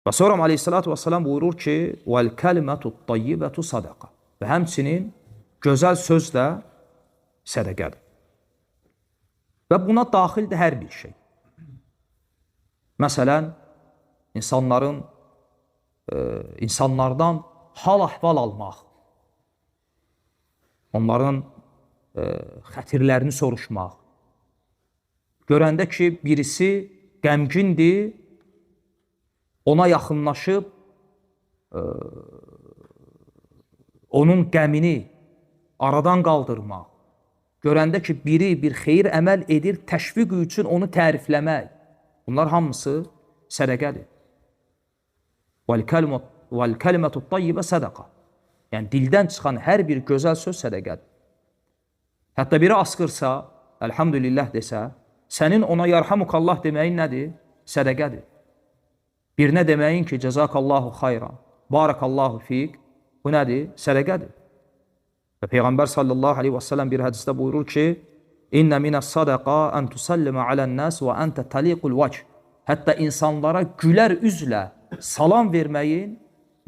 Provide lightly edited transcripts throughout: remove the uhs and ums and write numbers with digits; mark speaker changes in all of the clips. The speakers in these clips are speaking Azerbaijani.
Speaker 1: Və sonra aleyhissalatu vesselam buyurur ki, "Vel kelimetu tayyibetu sadaqa." Və həmçinin gözəl söz də sədəqədir. Və buna daxildir hər bir şey. Məsələn, insanların insanlardan hal-əhval almaq, onların xətirlərini soruşmaq. Görəndə ki, birisi qəmgindir, ona yaxınlaşıb onun qəmini aradan qaldırmaq. Görəndə ki, biri bir xeyir əməl edir, təşviq üçün onu tərifləmək. Bunlar hamısı sədəqədir. Vəl-kəlimətu tayyibə sədəqa. Yəni dildən çıxan hər bir gözəl söz sədəqədir. Hətta biri asqırsa, elhamdülillah desə, sənin ona yarhamukallah deməyin nədir? Sədəqədir. Birinə deməyin ki, cəzakallahu xayran, barakallahu fik, bu nədir? Sədəqədir. Və Peyğəmbər sallallahu aleyhi və səlləm bir hədisdə buyurur ki, İnnə minəs sadaqa ən tusallimə alə'n-nas və əntə taliqul vəch. Hətta insanlara gülər üzlə salam verməyin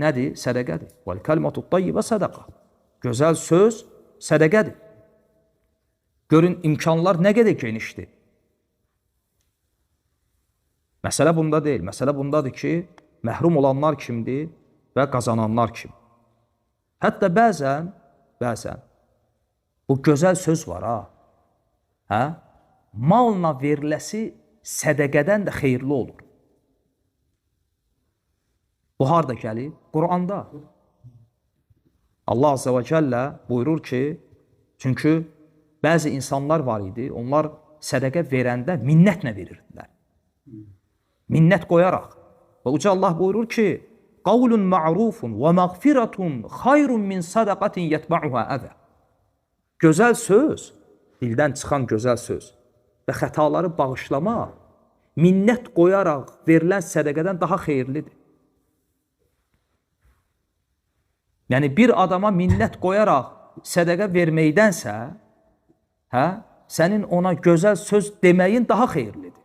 Speaker 1: nədir? Sədəqədir. Vəl kəlimatu tayyibə sadaqa. Gözəl söz sədəqədir. Görün imkanlar nə qədər genişdir. Məsələ bunda deyil. Məsələ bundadır ki, məhrum olanlar kimdir və qazananlar kim. Hətta bəzən bu gözəl söz var ha. Hə? Malla veriləsi sədəqədən də xeyirli olur. Bu harda gəlir? Quranda. Allah Azze və Cəllə buyurur ki, çünki bəzi insanlar var idi, onlar sədəqə verəndə minnətlə verirdilər. Minnət qoyaraq. Və uca Allah buyurur ki, Qavlun ma'rufun və məğfiratun xayrun min sadaqatin yetba'uha əzə. Gözəl söz, dildən çıxan gözəl söz və xətaları bağışlama minnət qoyaraq verilən sədəqədən daha xeyirlidir. Yəni bir adama minnət qoyaraq sədəqə verməkdənsə, hə, sənin ona gözəl söz deməyin daha xeyirlidir.